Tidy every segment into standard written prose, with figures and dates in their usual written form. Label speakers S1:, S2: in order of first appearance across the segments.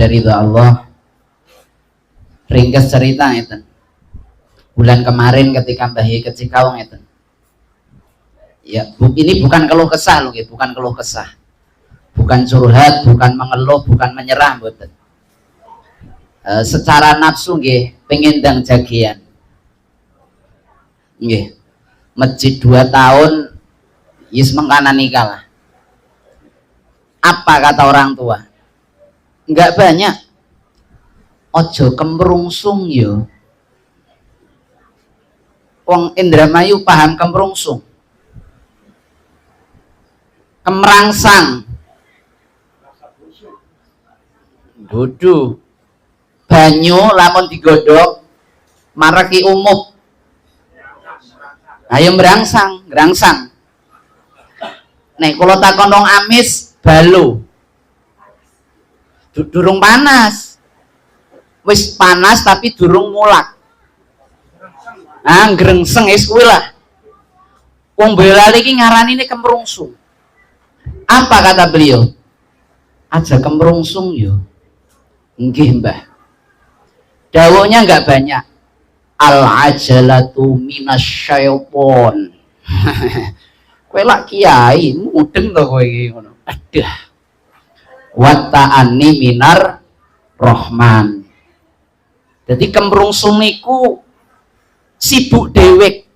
S1: Pada ridho Allah. Ringkas cerita ngeten. Bulan kemarin ketika Mbah Yai ke Cikawang ngeten. Ya, ini bukan keluh kesah loh, nggih, bukan keluh kesah. Bukan curhat, bukan mengeluh, bukan menyerah, mboten. Secara nafsu nggih pengen ndang jagian. Nggih. Masjid 2 tahun wis mengkanan lah. Apa kata orang tua? Enggak banyak. Ojo kemrungsung yo. Wong Indramayu paham kemrungsung? Kemrangsang. Dudu. Banyu lamun digodhog maraki umup. Ayo merangsang, ngerangsang. Nek kula takon wong amis, balo. Durung panas. Wis panas tapi durung mulak. Ah, grengseng wis kuwi lah. Wong Boyolali iki ngaranine kemrungsung. Apa kata beliau? Aja kemrungsung yo. Nggih, Mbah. Dawuhnya enggak banyak. Al ajalatu minasyaiton. Kowe lak kiai, mudeng to kowe iki ngono. Aduh. Wa ta'anni minar rohman. Jadi kemrungsung niku sibuk dewek,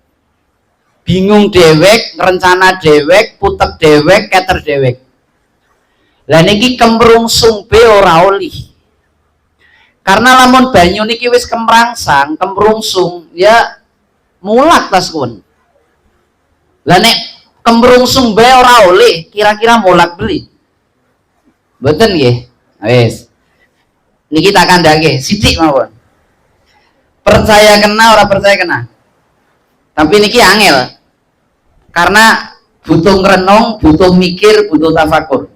S1: bingung dewek, rencana dewek, putek dewek, keter dewek. Lah niki kemrungsung be ora olih. Karena lamun banyu niki wis kemrangsang, kemrungsung, ya mulak tas kun. Lah nek kemrungsung be ora oleh, kira-kira mulak beli? Mboten nggih. Wis. Niki tak kandhake sithik mawon. Percaya kena, ora percaya kena. Tapi niki angel. Karena butuh ngrenung, butuh mikir, butuh tafakur.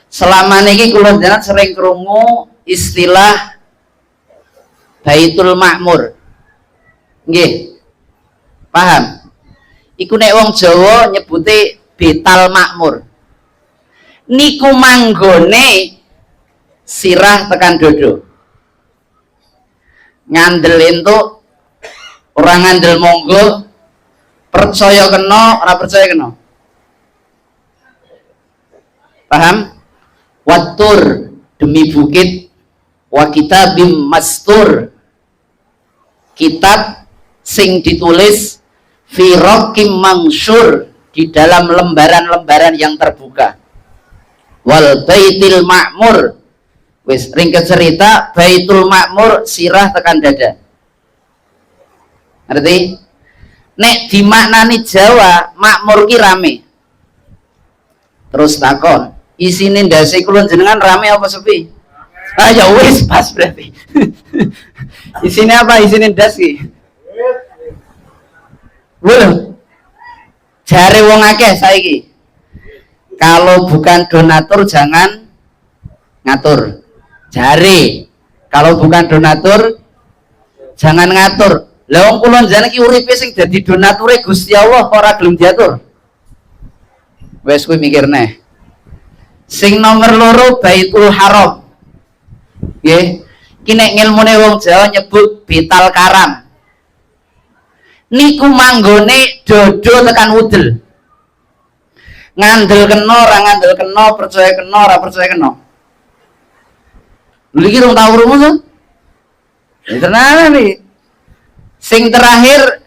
S1: Selama niki kula jenengan sering krungu istilah Baitul Makmur. Nggih. Paham? Iku nek wong Jawa nyebute Betal Makmur. Niku manggone sirah tekan dodo. Ngandel entuk, ora ngandel monggo, percaya kena, ora percaya kena. Paham? Wattur, demi bukit, wa kitabim mastur, kitab sing ditulis, fi raqqim mansyur, di dalam lembaran-lembaran yang terbuka, wal baitil makmur. Wis, ringkas cerita, Baitul Makmur sirah tekan dada, ngerti? Nek dimaknani Jawa, makmur ki rame. Terus takon, isine ndase kula jenengan rame apa sepi? Ah, ya wis pas berarti. Isine apa? Isine ndas ki? Belum. Jare wong akeh saiki. Kalau bukan donatur jangan ngatur. Jare kalau bukan donatur jangan ngatur. Lah wong kula jenengan iki uripe sing dadi donature Gusti Allah kok ora gelem diatur. Wes kuwi mikir neh. Sing nomor loro Baitul Haram. Nggih. Ki nek ngilmune wong Jawa nyebut Bital Karam. Niku manggone dodo tekan udel. Ngandel kena, ora ngandel kena, percaya kena, ora percaya kena. Lha iki rong tau krungu to? Ya tenanan nih. Sing terakhir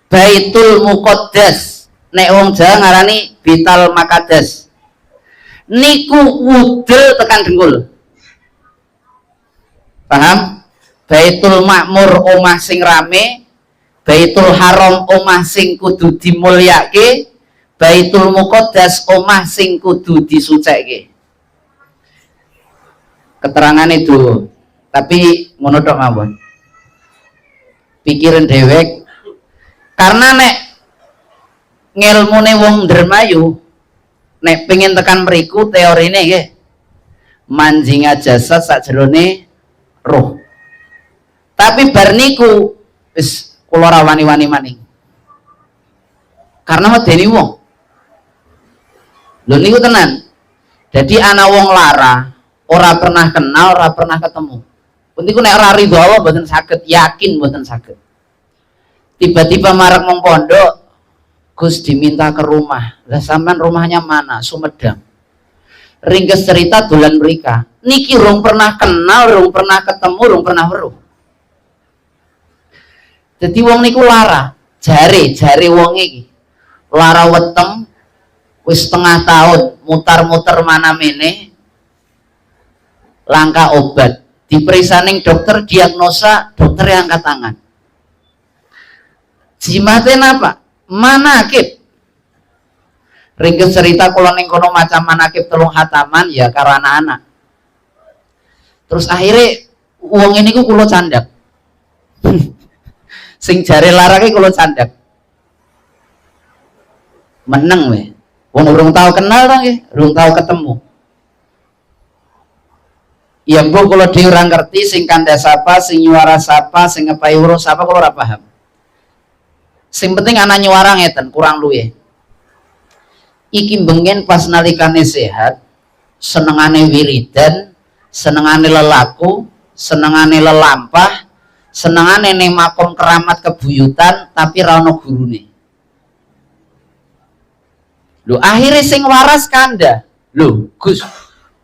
S1: Baitul Muqaddas. Nek wong Jawa ngarani Bital Makadas. Niku udel tekan dengkul. Paham? Baitul Makmur omah sing rame, Baitul Haram omah sing kudu dimulyake, Baitul Muqaddas omah sing kudu disucekke. Keterangan itu, tapi ngono tok mawon. Pikiran dewek karena nek ngelmune wong Dermayu nek pengen tekan mriku teorine nggih manjinga jasad sakjerone roh. Tapi bar niku wis kula ora wani-wani maning. Karena medeni wong. Lho niku tenan. Jadi ana wong lara, Ora pernah kenal, ora pernah ketemu. Niku nek ora ridho Allah mboten saged, yakin mboten saged. Tiba-tiba marak mong pondok, Gus diminta ke rumah. Lah, sampean rumahnya mana? Sumedang. Ringkes cerita dolan mereka. Niki rung pernah kenal, rung pernah ketemu, rung pernah weruh. Jadi wong niku lara, jare, jare wong iki. Lara weteng wis setengah tahun mutar-muter mana mene langka obat. Diperiksa ning dokter, diagnosa, dokter yang angkat tangan. Jimate napa? Manakib. Ringkes cerita kula ning kono macam manakib telung hataman ya karo anak-anak. Terus akhirnya wong ini ku kula candak. Sing jare larake kula candak. Meneng we. Wong urung tau kenal ta nggih, urung tau ketemu. Ya mbok kula dhewe ora ngerti sing kandha sapa, sing nyuara sapa, sing ngepai weruh sapa, kula ora paham. Sing penting ana nyuara ngeten, kurang luwih. Iki bengen pas nalikane sehat, senengane wiridan, senengane lelaku, senengane lelampah, senengane ning makom keramat kebuyutan, tapi ra ono gurune. Lho, akhirnya sing waras kanda. Lho, Gus,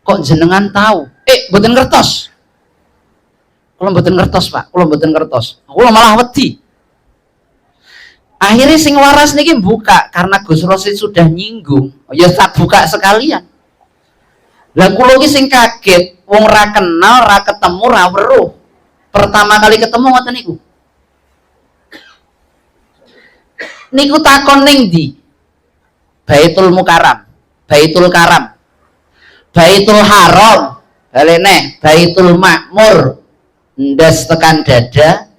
S1: kok jenengan tahu? Eh, mboten ngertos. Kula mboten ngertos, Pak. Kula mboten ngertos. Kula malah wedi. Akhirnya sing waras niki buka karena Gus Rosid sudah nyinggung. Ya tak buka sekalian. Lah, kula iki sing kaget, wong ra kenal, ra ketemu, ra weruh. Pertama kali ketemu ngoten niku. Niku takon ning ndi? Baitul Mukarram, Baitul Karam, Baitul Haram, balene Baitul Makmur, ndas tekan dada,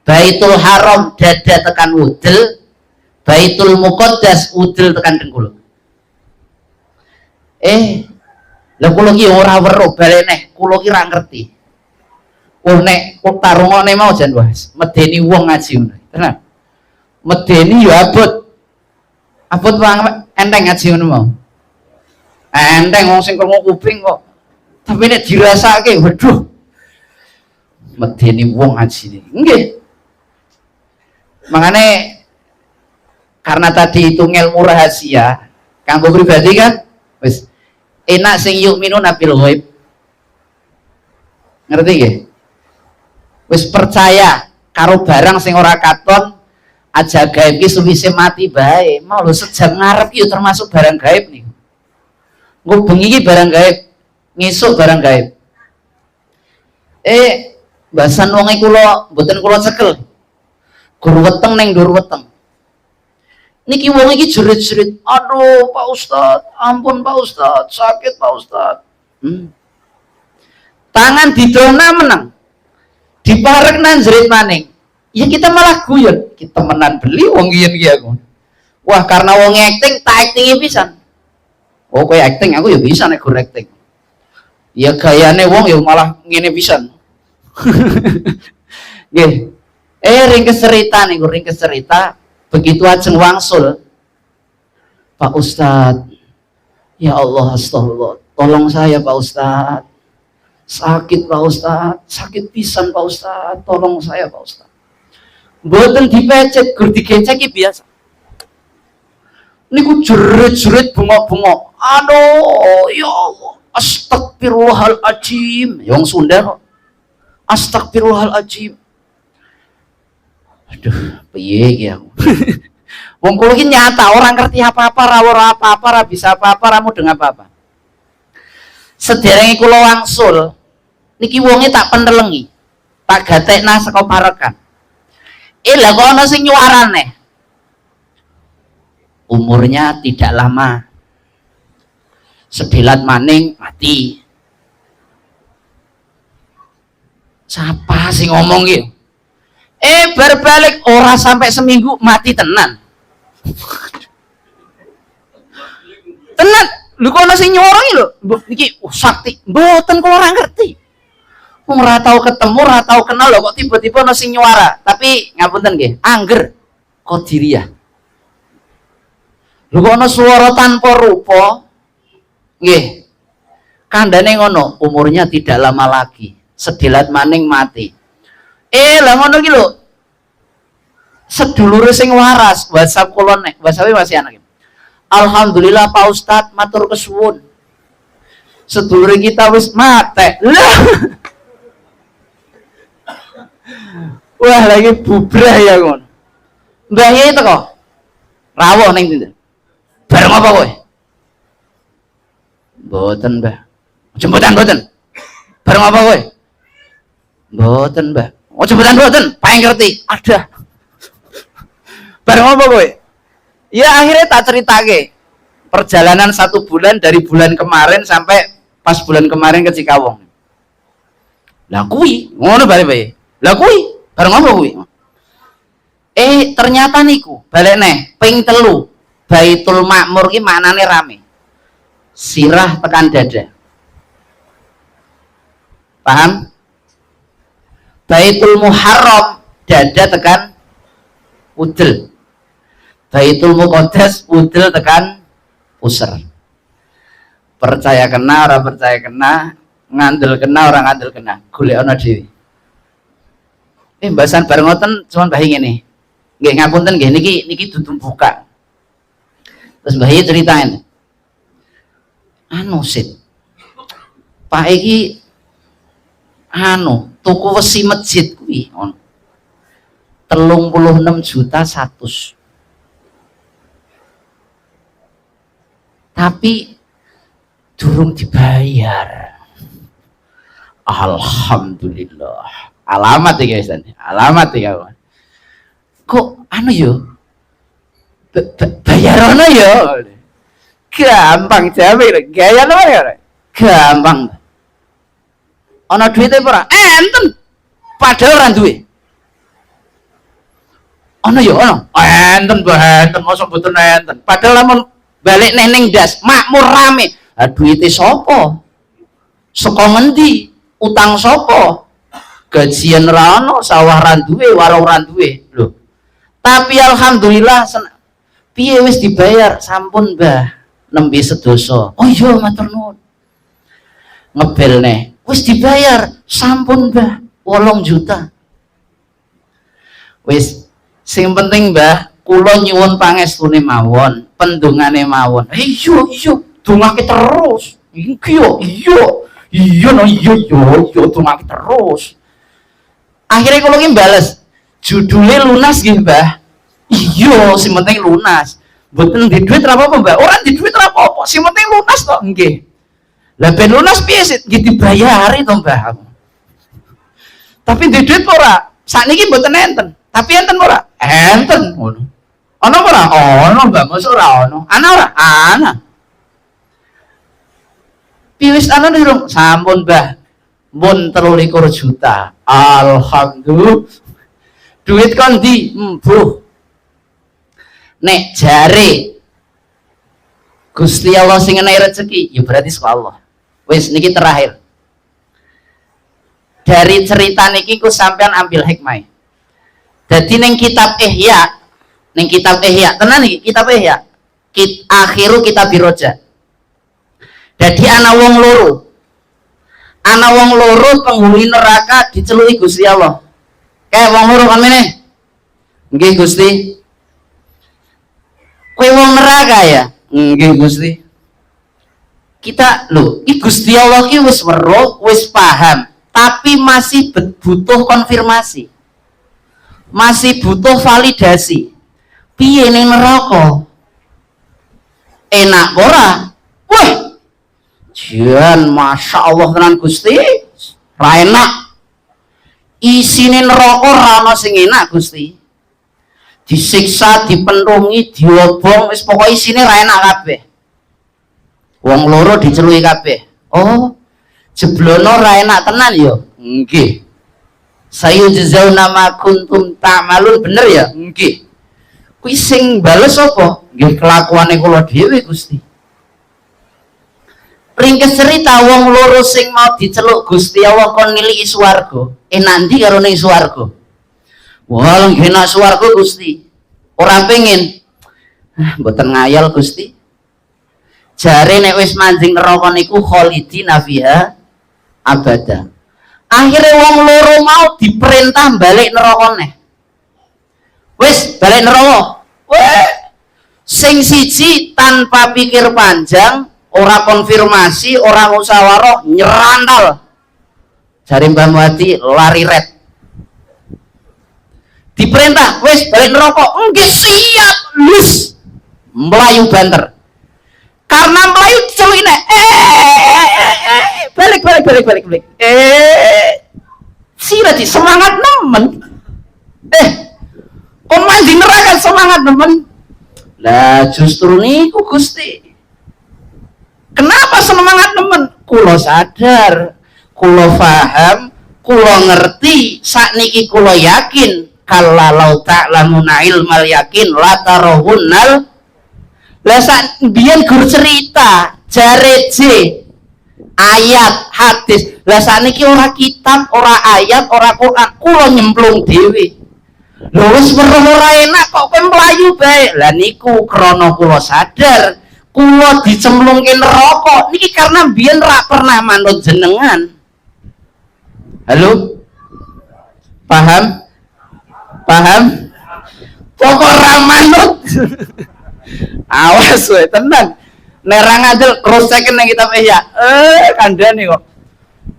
S1: Baitul Haram dada tekan wudel, Baitul Muqaddas wudel tekan dengkul. Eh, lha kula ki ora weruh, balene kula ki ora ngerti. Oh, nek kok tarungane mau jan wah medeni wong ngaji ngono. Tenan. Medeni ya abot. Abot banget, enteng ngaji ngono mau. Enteng, wong sing krungu kuping kok. Tapi nek dirasake, waduh. Medeni wong ngaji niki. Nggih. Makanya karena tadi itu ngelmu rahasia, kanggo pribadi kan wis enak sing yu'minuna bil ghaib. Ngerti nggih? Wis percaya karo barang sing ora katon aja, gaib ki suwise mati bae. Mau lho, sejam ngarep ki termasuk barang gaib nih. Engko bengi ki barang gaib, ngesuk barang gaib. Eh, bahasan wonge kula mboten kula cekel. Gur weteng ning ndur weteng. Niki wong iki jerit-jerit, "Aduh, Pak Ustad, ampun Pak Ustad, sakit Pak Ustad." Tangan didona menang. Diparekna jerit maning. Ya kita malah guyon, kita temenan beli wong yen ki aku. Wah, karena wong acting tak actingi pisan. Oh, kowe acting, aku ya bisa nek gur acting. Ya gayane wong ya malah ngene pisan. Nggih. Eh, ringkes cerita nih, ringkes cerita, begitu ajeng wangsul. "Pak Ustadz, ya Allah, astagfirullah, tolong saya Pak Ustadz. Sakit Pak Ustadz, sakit pisan Pak Ustadz, tolong saya Pak Ustadz." Mboten dipecet, gur digeceki biasa. Niku jerit-jerit bengok-bengok. "Aduh, ya Allah, astagfirullahaladzim." Yang Sunda kok. "Astagfirullahaladzim." Aduh, piye iki aku? Wong kula iki nyata ora ngerti apa-apa, ra ora apa-apa, ra bisa apa-apa, ra mudeng apa-apa. Sederenge kula wangsul, niki wonge tak pentelengi. Tak gatekna saka parekan. Eh, lah kok ana sing nyuarane. "Umurnya tidak lama. Sedelat maning mati." Siapa sih ngomong gitu? Eh, berbalik ora sampai seminggu mati tenan. Tenan, lho kok ana sing nyuarangi lho. Mbok niki, oh, sakti. Mboten, kula ora ngerti. Wong ora tau ketemu, ora tau kenal lho kok tiba-tiba ana sing nyuara. Tapi ngapunten nggih, angger Qadiriyah. Lho kok ana suara tanpa rupa? Nggih. Kandhane ngono, umurnya tidak lama lagi. Sedilat maning mati. Eh, lah ngono ki lho. Sedulure sing waras, WhatsApp kula nek, WhatsApp masih anak. "Alhamdulillah, Pak Ustadz, matur kesuwun. Sedulure kita wis mate." Lah. Wah, lagi bubrah ya ngono. Mbah Yai teko. Rawuh ning ndi? "Bareng apa kowe?" "Mboten, Mbah." "Jemputan mboten. Bareng apa kowe?" "Mboten, Mbah." "Oh, jemputan mboten, paling ngerti." Ada. "Bareng apa kowe?" Ya akhirnya tak ceritake perjalanan satu bulan dari bulan kemarin sampai pas bulan kemarin ke Cikawong. "Lah kuwi, ngono balik bae. Lah kuwi, bareng apa kuwi?" Eh, ternyata niku balik neh ping 3. Baitul Makmur ki maknane rame. Sirah tekan dada. Paham? Baitul Muharram dada tekan udel. Baitul Muqaddas udel tekan puser. Percaya kena, ora percaya kena, ngandel kena, ora ngandel kena. Golek ana dhewe. Eh, bahasan bareng ngoten cuman mbah ngene. Nggih ngapunten nggih, niki niki dudu buka. Terus mbah ceritain. Anu sit. Pak iki anu tuku wesi masjid kuwi ngono. 36 juta 100. Tapi durung dibayar. Alhamdulillah. Alamat ya guys, alamat ya kawan. Kok anu yo? Bayarono yo. Gampang jawab, gaya apa ya? Gampang. Ana duwite apa ora? Enten. Padahal ora duwe. Ana ya ana. Enten, Mbah, enten, mosok mboten enten. Padahal lamun balik neh ning das, makmur rame. Ah, duwite sapa? Saka ngendi? Utang sapa? Gajian ra ono, sawah ra duwe, warung ra duwe. Lho. Tapi alhamdulillah piye wis dibayar? "Sampun, Mbah, nembe sedoso." "Oh iya, matur nuwun." Ngebel neh. "Wis dibayar?" "Sampun, Mbah, 8 juta." "Wis sing penting, Mbah, kula nyuwun pangestune mawon, pendungane mawon." "Iya, iya, dongake terus." "Iya, iya. Iya no, iya, iya, iya, dongake terus." Akhirnya kula ki bales, "Judulnya lunas nggih, Mbah." "Iya, sing penting lunas. Mboten di duit ora apa-apa, Mbah." "Ora di duit ora apa-apa, sing penting lunas to." "Nggih." "Lah ben lunas piye sih?" "Nggih dibayari to, Mbah." "Tapi di duit ora?" "Sakniki mboten enten." "Tapi enten ora?" "Enten." Ngono. "Ana ora?" "Ana, Mbah, mosok ora ana." "Ana ora?" "Ana." "Piye wis ana durung?" "Sampun, Mbah. Mun 23 juta." Alhamdulillah. Duit kon ndi? Mbuh. Nek jare Gusti Allah sing ngenai rezeki, ya berarti saka Allah. Wis niki terakhir. Dari cerita niki ku sampean ambil hikmah. Jadi neng kitab Ihya, neng kitab Ihya, tenan iki kitab Ihya. Akhiru kitab Roja. Jadi ana wong loro. Ana wong loro penghuni neraka diceluki Gusti Allah. "Kayak wong loro kan mene." "Nggih, Gusti." "Kowe wong neraka ya?" "Nggih, Gusti." Kita lho, iki Gusti Allah ki wis weruh, wis paham, tapi masih butuh konfirmasi. Masih butuh validasi. "Piye ning neraka? Enak ora?" "Wah, jan masya Allah tenan, Gusti, ra enak. Isine neraka ora ana sing enak, Gusti. Disiksa, dipentungi, diobong, wis pokoke isine ra enak kabeh." Wong loro diceluki kabeh. "Oh, jeblono ra enak tenan ya?" "Nggih." "Sayujzauna ma kuntum ta'malun bener ya?" "Nggih." "Kuwi sing bales apa?" "Nggih kelakuane kula dhewe, Gusti." Ringkes cerita, wong loro sing mau diceluk Gusti Allah kon niliki swarga. "Enak ndi karo ning swarga?" "Wah, nggih enak swarga, Gusti." "Ora pengen?" "Ah, mboten ngayal, Gusti." Jare nek wis manjing neraka niku khalidina fiha abada. Akhirnya wong loro mau diperintah balik neraka neh. Wis balik neraka. Weh, sing siji tanpa pikir panjang, ora konfirmasi, ora musyawarah, nyerantal. Jare Mbah Muhadi lari red. Diperintah, wis balik neraka. Nggih siap, lus. Melayu banter. Karena melayu celine, balik balik balik balik balik. Sira di semangat nemen. Kon manjing neraka semangat nemen. Lah justru niku Gusti. Kenapa semangat nemen? Kulo sadar, kulo paham, kulo ngerti, sakniki kulo yakin kalla lau ta'lamuna ilmal yakin latarawunnal. Lah sak biyen gur cerita jare J ayat hadis. Lah sakniki ora kitab, ora ayat, ora Quran, kula nyemplung dhewe. Lho wis weruh ora enak kok kowe mlayu bae. Lah niku krana kula sadar kula dicemplungke neraka niki karena biyen ra pernah manut jenengan. Halo? Paham? Paham? Pokok ra manut. Awas we tenan. Nek ra ngandel cross check nang kitab Ihya. Kandhane kok.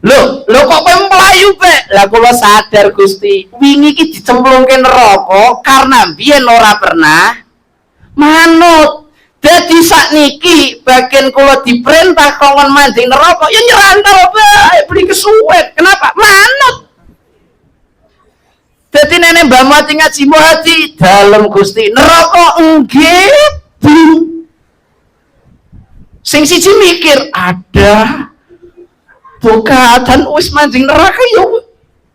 S1: Lho, lho kok kowe mlayu, Pak? Lah kula sadar Gusti, wingi iki dicemplungke neraka karena biyen ora pernah manut. Dadi sakniki bagian kula diperintah kongkon manjing neraka ya nyerantal bae beli kesuwen. Kenapa? Manut. Dadi nenek Mbah Muhadi ngaji Muhadi dalem Gusti neraka nggih. Sing siji mikir ada bokatan wis manjing neraka ya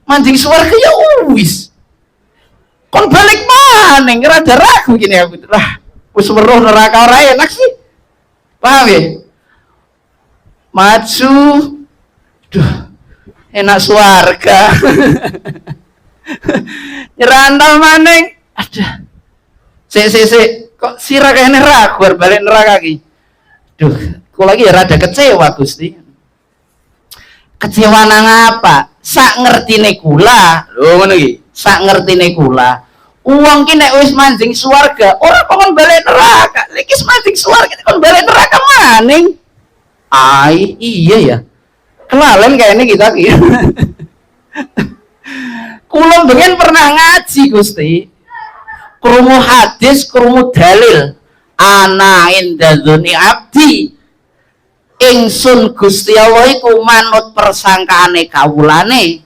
S1: manjing swarga ya wis. Kon balik maning rada ragu gini aku. Lah wis weruh neraka ora enak sih. Paham ya? Maju. Duh, enak swarga. Nyerantal maning. Aduh. Sik sik sik, kok sira kayaknya ragu arep balik neraka ki. Duh, kok lagi ya rada kecewa Gusti. Kecewa nang apa? Sak ngertine kula, lho ngono iki. Sak ngertine kula. Wong ki nek wis manjing swarga, ora kok balik neraka. Lek wis manjing swarga kon balik neraka maning. Ai, iya ya. Kelalen kayaknya kita ki. Kula bengen pernah ngaji Gusti. Krungu hadis, krungu dalil. Ana inda dzunni abdi. Ingsun Gusti Allah iku manut persangkaane kawulane.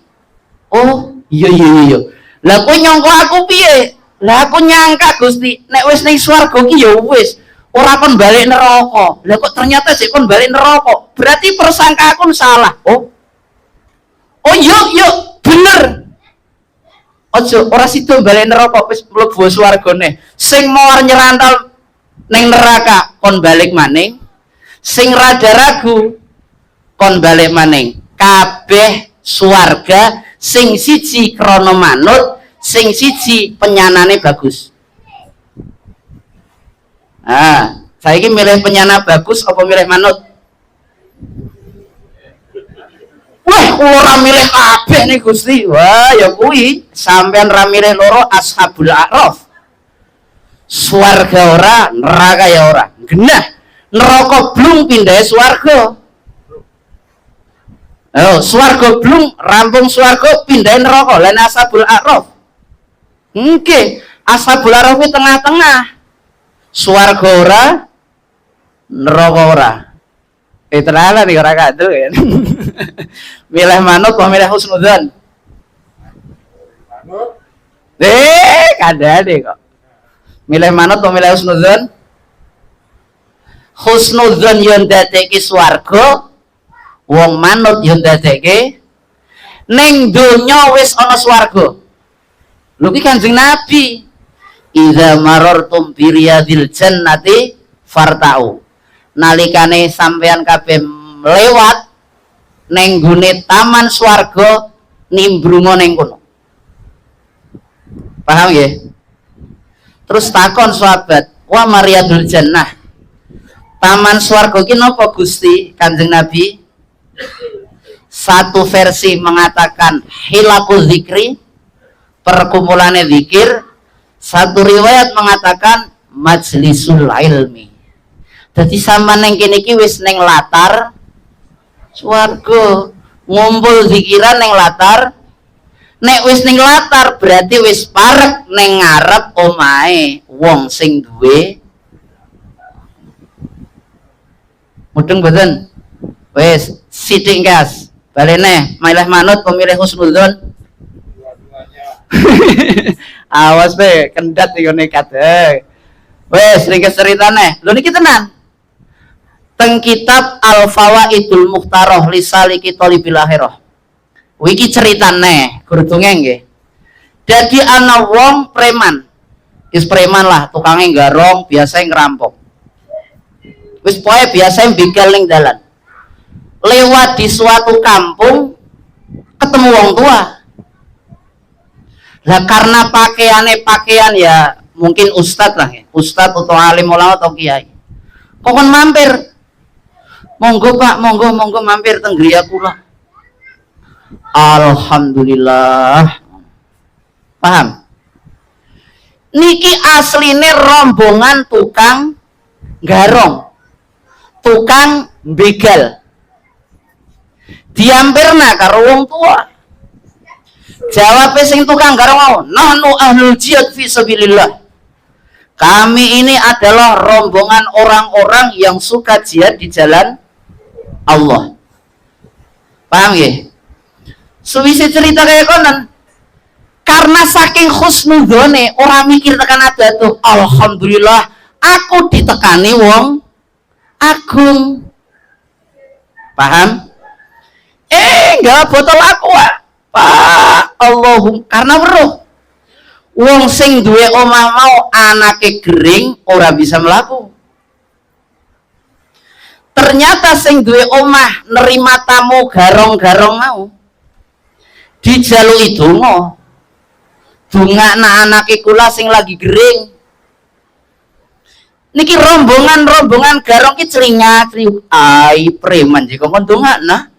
S1: Oh, iya iya iya. Lah kowe nyangka aku piye? Lah aku nyangka Gusti, nek wis ning swarga ki ya wis, ora kon balik neraka. Lah kok ternyata sik kon balik neraka. Berarti persangka aku salah. Oh. Oh iya iya, bener. Ojo ora sida balik neraka wis mlebu swargane. Sing mau nyerantal ning neraka kon balik maning. Sing rada ragu kon balik maning. Kabeh swarga sing siji krana manut, sing siji penyanane bagus. Ah, saiki milih penyana bagus apa milih manut? Wah, kula ora milih kabeh nih Gusti. Wah, ya kuwi sampean ra milih loro Ashabul A'raf. Swarga ora, neraka ya ora. Genah. Neraka blung pindah swarga. Oh, swarga blung rampung swarga pindah neraka. Lah Ashabul A'raf. Nggih, Ashabul A'raf kuwi tengah-tengah. Swarga ora, neraka ora. Tenanan nih ora kandel ya. Milih manut apa milih husnudzon?
S2: Manut.
S1: Kandhane kok. Milih manut apa milih husnudzon? Husnudzon yo ndadekke swarga, wong manut yo ndadekke ning donya wis ana swarga. Lho ki Kanjeng Nabi, idza marartum bi riyadil jannati farta'u. Nalikane sampean kabeh lewat neng gone taman swarga nimbrunga ning kono. Paham nggih? Terus takon sahabat, wa mariyadul jannah. Taman swarga ki napa, Gusti Kanjeng Nabi? Satu versi mengatakan حلق الذكر, perkumpulannya zikir. Satu riwayat mengatakan مجلس العلم. Jadi sama neng kene iki wis neng latar swarga, ngumpul zikiran neng latar. Nek wis ning latar berarti wis parek neng ngarep omahe wong sing duwe. Mudeng mboten? Wis sithik gas. Balene, milih manut pemilih husnudzon. Awas be, kendat iki nekat. Eh. Wes ringkes ceritane. Lho, niki tenan. Teng kitab Al Fawaidul Mukhtarah لسالك طريق الآخرة. Wiki ceritane, guru dongeng nggih. Dadi ana wong preman. Wis preman lah, tukangnya garong, biasa ngerampok. Wis pokoke biasa begal ning dalan. Lewat di suatu kampung ketemu wong tua. Lah, karena pakaiannya pakaian ya mungkin ustadz lah ya, ustadz atau alim ulama atau kiai. Kokon mampir. "Monggo, Pak, monggo, monggo mampir teng griya kula." Alhamdulillah. Paham? Niki asline rombongan tukang garong. Tukang begal. Diampirna karo wong tua. Jawabnya sing tukang garong mau, "نحن أهل الجهاد في سبيل الله." Kami ini adalah rombongan orang-orang yang suka jihad di jalan Allah. Paham ya? Suwise cerita kayak konon. Karena saking husnudzone ora mikir tekan ada tuh. Alhamdulillah, aku ditekani wong agung. Paham? Eh, enggak botol Aqua. Pak, Allahum karena weruh. Wong sing duwe omah mau anake gering ora bisa mlaku. Ternyata sing duwe omah nerima tamu garong-garong mau. Dijaluki donga. Dongakna anake kula sing lagi gering. Niki rombongan-rombongan garong ki celingak celiuk. Ai, preman sih kok dongakna.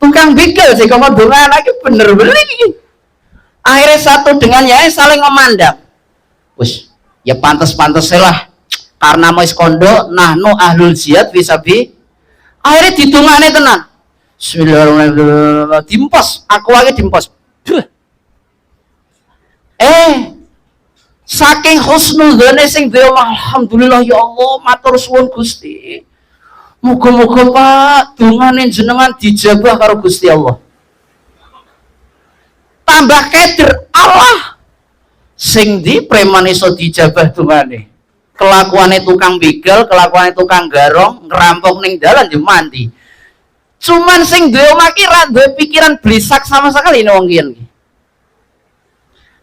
S1: Tukang begal sih kok dongakna iki, bener-bener iki. Akhirnya satu dengan yang saling memandang. Wis, ya pantes-pantes lah. Karena mau kondo, نحن أهل الجهاد في سبيل. Akhirnya didongane tenan. Bismillahirrahmanirrahim. Diempos, Aqua lagi diempos. Duh. Eh, saking husnudzone sing duwe omah, "Alhamdulillah, ya Allah, matur suwun Gusti. Muga-muga, Pak, dongane jenengan dijabah karo Gusti Allah." Tambah keder, Allah. Sing di preman iso dijabah dongane? Kelakuane tukang begal, kelakuane tukang garong, ngerampok ning dalan yo mandi. Cuman sing duwe omah ki ra duwe pikiran blisak sama sekali ini wong kiyen ki.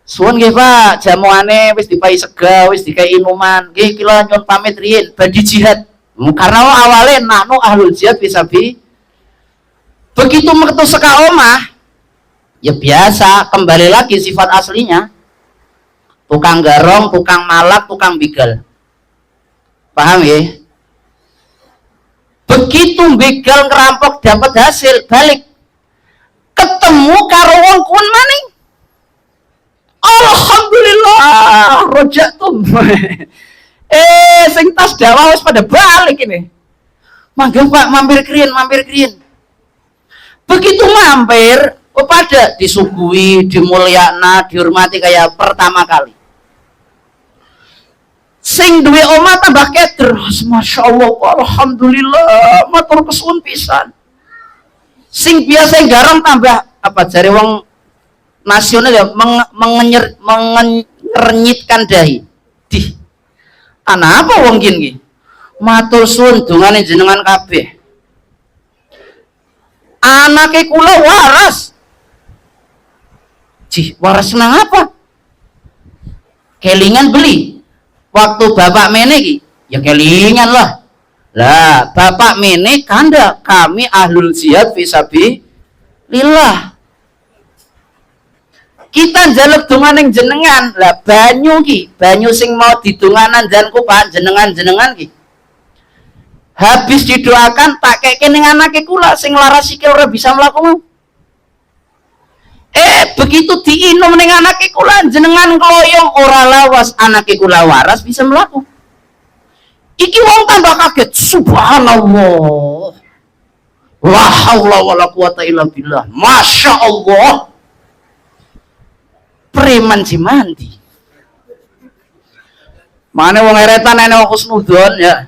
S1: "Suwun nggih, Pak, jamuane wis dipai sega, wis dikai inuman. Nggih, kula nyuwun pamit riyin, badhe jihad." Karena awalnya نحن أهل الجهاد في سبيل. Begitu metu saka omah, ya biasa, kembali lagi sifat aslinya. Tukang garong, tukang malak, tukang begal. Paham ya? Begitu begal ngerampok dapat hasil, balik. Ketemu karo wong kun maning. "Alhamdulillah, رجعتم." Eh, sing tas dakwah wis pada balik ini. "Mangga, Pak, mampir kriyen, mampir kriyen." Begitu mampir, oh pada disuguhi, dimulyakna, dihormati kayak pertama kali. Sing duwe omah tambah keder, "Masya Allah, alhamdulillah, matur kesuwun pisan." Sing biasa garong tambah apa jare wong nasional ya mengenyitkan dahi. Dih. Ana apa wong kini? "Matur suwun dongane jenengan kabeh. Anake kula waras." Cih, waras nang apa? "Kelingan beli. Waktu bapak mene iki, ya kelingan lah. Lah, bapak mene kanda kami أهل الجهاد في سبيل الله." Kita njaluk donga ning jenengan. Lah, banyu ki, banyu sing mau didonganan janku Pak, jenengan-jenengan ki. Habis didoakan tak keke ning anake kula sing lara sikil ora bisa mlaku mau. Eh, begitu diinum ning anake kula, jenengan kloyong, ora lawas anake kula waras, bisa mlaku. Iki wong tambah kaget, subhanallah. La haula wala quwata illa billah. Masya Allah. Preman si mandi. Mana wong eretan enek wong husnudon ya.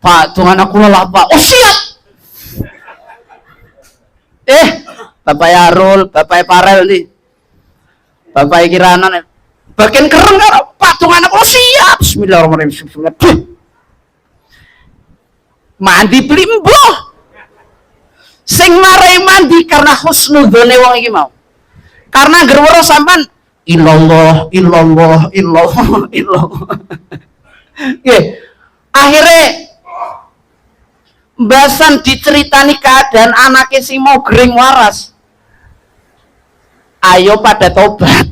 S1: "Pak, Tuhan, aku lelah, Pak." "Oh, siap." Eh, Bapak Yarul, Bapak Parel nih. Bapak Kiranan bagian keren kan, "Pak, Tuhan, aku siap. Bismillahirrahmanirrahim. Bismillah." Mandi beli, mbuh. Sing marai mandi karena husnudzone wong iki mau. Karena angger weruh sampean illallah, illallah, illallah, illallah. Nggih. Akhirnya basan diceritani keadaan anaknya sing mau gering waras. Ayo pada tobat.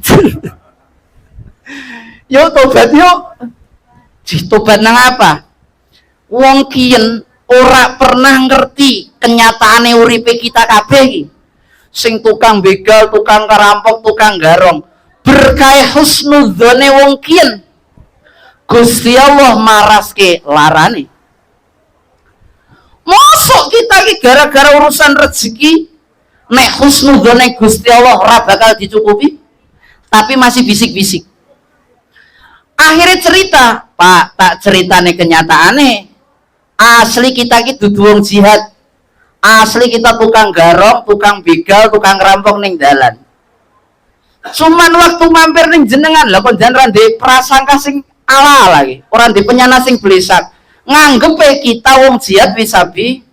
S1: Yuk tobat yuk. Jih, tobat nang apa? Wong kiyen ora pernah ngerti kenyataane uripe kita kabeh iki. Sing tukang begal, tukang kerampok, tukang garong. Berkah husnudzone wong kiyen, Gusti Allah maraske larane. Mosok kita ki gara-gara urusan rezeki, nek husnudzone Gusti Allah ora bakal dicukupi, tapi masih bisik-bisik. Akhirnya cerita, "Pak, tak ceritane kenyataane. Asli kita ki dudu wong jihad. Asli kita tukang garong, tukang begal, tukang rampok ning dalan. Cuman waktu mampir ning jenengan, lah kon jan ra ndek prasangka sing ala lagi, ora ndek penyana sing blesak. Nganggepe kita wong jihad wisabi.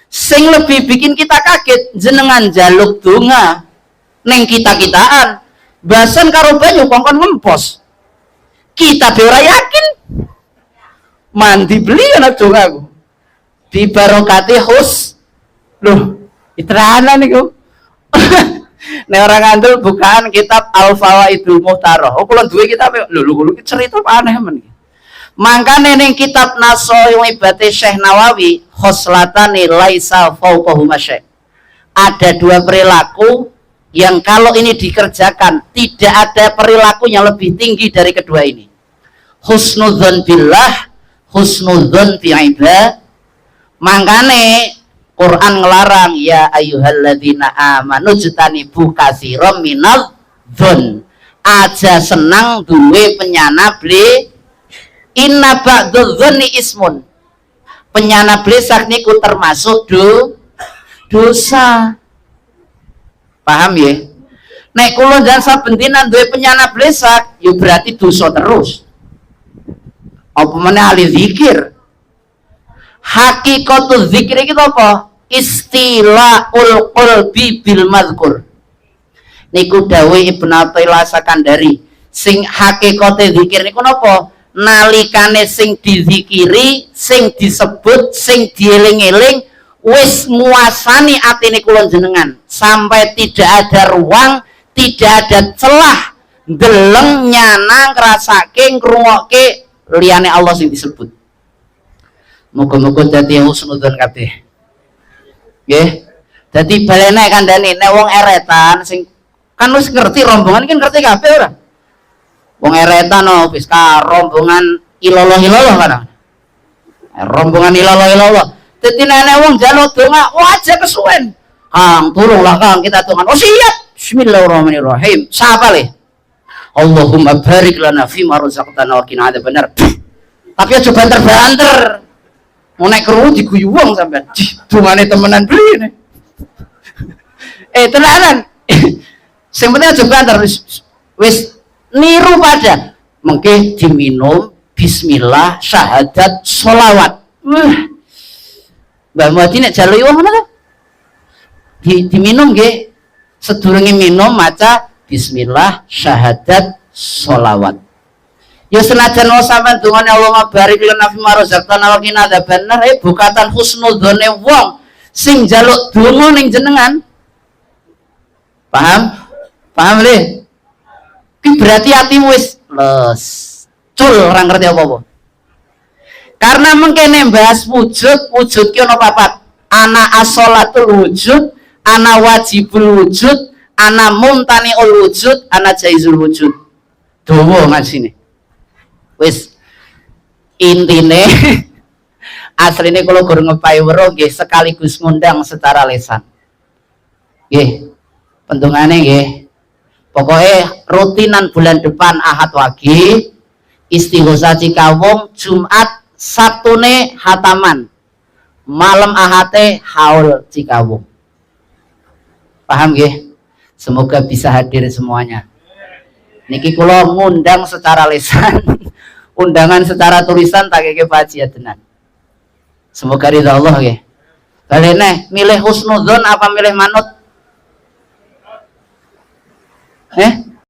S1: Sing lebih bikin kita kaget, jenengan jaluk donga ning kita-kitaan. Basan karo banyu kongkon ngempos. Kita be ora yakin. Mandi beli ana donga aku. Bi barokati hus." Loh, iterana niku. Nek ora ngandel, bukaan kitab Al Fawaidul Muhtaroh. Oh, kula duwe kitab. Lho lho lho, cerita apa aneh men iki. Mangkane ning kitab Nashoihul Ibad-e Syekh Nawawi, khoslatani laisa fauqahuma syai. Ada dua perilaku yang kalau ini dikerjakan tidak ada perilaku yang lebih tinggi dari kedua ini. Husnudzon billah, husnudzon fi ibad. Mangkane Quran ngelarang, ya ayyuhalladzina amanu jtanibu katsiran minadz dzon. Aja senang duwe penyana beli, inna ba'dadz dzonni ismun. Penyana blesak niku termasuk dosa. Paham ya? Nek kula jangan saben dina duwe penyana blesak, ya berarti dosa terus. Apa meneh ahli zikir? Hakikatul zikir itu apa? Istilaul qalbi bil madhkur. Niku dawuh Ibnu Athaillah Sakandari. Sing hakikate zikir niku napa? Nalikane sing dizikiri, sing disebut, sing dieling-eling wis nguasani atine kula jenengan sampai tidak ada ruang, tidak ada celah ndeleng, nyana, ngrasake, ngrungokke liyane Allah sing disebut. Muga-muga dadi husnudzon kabeh. Nggih. Dadi balene kandhane nek wong eretan sing kan wis ngerti rombongan kan ngerti kabeh ora? Wong eretan, no, wis ka rombongan illallah illallah kan. Rombongan illallah illallah. Dadi nek wong njaluk donga, wah, aja kesuwen. "Kang, tolonglah Kang, kita dongan." "Oh, siap. Bismillahirrahmanirrahim." Siapa le? Allahumma barik lana fima razaqtana wa qina adzabannar. Tapi aja banter-banter. Mau naik krungu diguyu wong sampean. Jih, dongane temenan beli ini. Eh, tenanan. Sing penting aja banter, wis wis niru pada mengke diminum bismillah, syahadat, sholawat. Wah. Mbah Muhadi nek jaluki wong ngono to? Diminum nggih. Sedurunge minum maca bismillah, syahadat, sholawat. Ya senajan mau sampean dungane Allahumma barik lana fima razaqtana wa qina adzabannar, eh, bukatan husnudzone wong sing njaluk donga ning jenengan. Paham? Paham le? Ki berarti hatimu wis les. Cul, ora ngerti apa-apa. Karena mengkene bahas wujud, wujud ki ono papat. Ana asholatul wujud, ana wajibul wujud, ana mumtaniul wujud, ana jaizul wujud. Dawa ngajine. Wis, intine asline kula gur ngepai weruh nggih sekaligus ngundang secara lisan. Nggih. Pentungane nggih. Pokoknya rutinan bulan depan Ahad Wage istighosah Cikawung, Jumat Sabtune hataman, malam Ahate haul Cikawung. Paham nggih? Semoga bisa hadir semuanya. Niki kula ngundang secara lisan, undangan secara tulisan tak keke Pak Haji Adenan. Semoga ridha Allah nggih. Balik neh, milih husnudzon apa milih manut? Eh?